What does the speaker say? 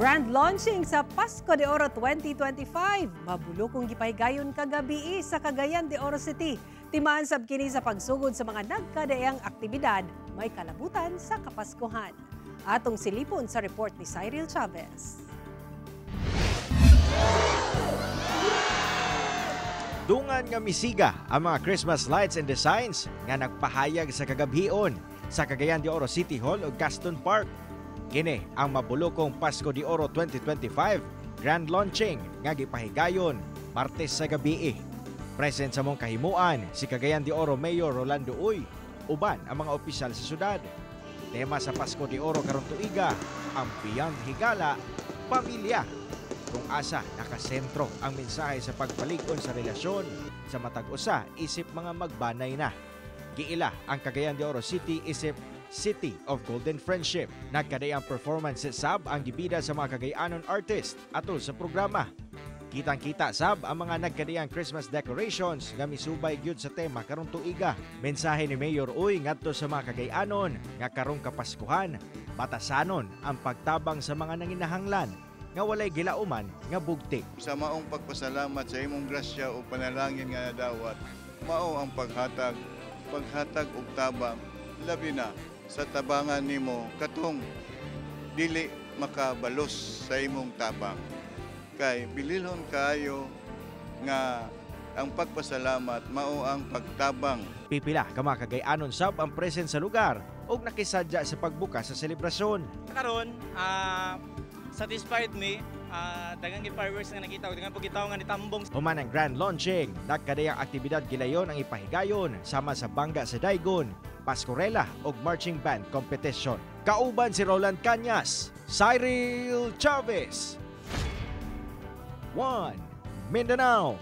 Grand launching sa Pasko de Oro 2025. Mabulokong gipahigayon kagabii sa Cagayan de Oro City. Timaan sab kini sa pagsugod sa mga nagkadaiyang aktibidad may kalabutan sa Kapaskuhan. Atong silipon sa report ni Cyril Chavez. Dungan nga misiga ang mga Christmas lights and designs nga nagpahayag sa kagabhion sa Cagayan de Oro City Hall ug Gaston Park. Kini ang mabulokong Pasko de Oro 2025 Grand Launching nga gipahigayon Martes sa gabii. Present sa mong kahimuan si Cagayan de Oro Mayor Rolando Uy, uban ang mga opisyal sa syudad. Tema sa Pasko de Oro karong tuiga ang Beyond Higala, Pamilya, kung asa nakasentro ang mensahe sa pagpalig-on sa relasyon sa matag usa isip mga magbanay na. Giila ang Cagayan de Oro City isip City of Golden Friendship. Nagkadaiyang performance sab ang gibida sa mga Cagayanon artist atol sa programa. Kitang-kita sab ang mga nagkadaiyang Christmas decorations nga misubay gyud sa tema karong tuiga. Mensahe ni Mayor Uy ngadto sa mga Cagayanon nga karong Kapaskuhan, batasanon ang pagtabang sa mga nanginahanglan nga walay gilauman nga bugti. Sa maong pagpasalamat sa imong grasya o panalangin nga nadawat, mao ang paghatag, paghatag og tabang, labi na sa tabangan nimo katong dili makabalos sa imong tabang. Kay bililhon kaayo nga ang pagpasalamat mao ang pagtabang. Pipila ka mga Cagayanon sab ang present sa lugar ug nakisadya sa pagbukas sa selebrasyon. Karon, satisfied mi, daghang fireworks nga nakita ug daghang pud nga nitambong. Human ang grand launching, nagkadayang aktibidad gilayon ang ipahigayon sama sa Bangga sa Daigon, Pascorela ug marching band competition. Kauban si Roland Cañas, Cyril Chavez. 1 Mindanao.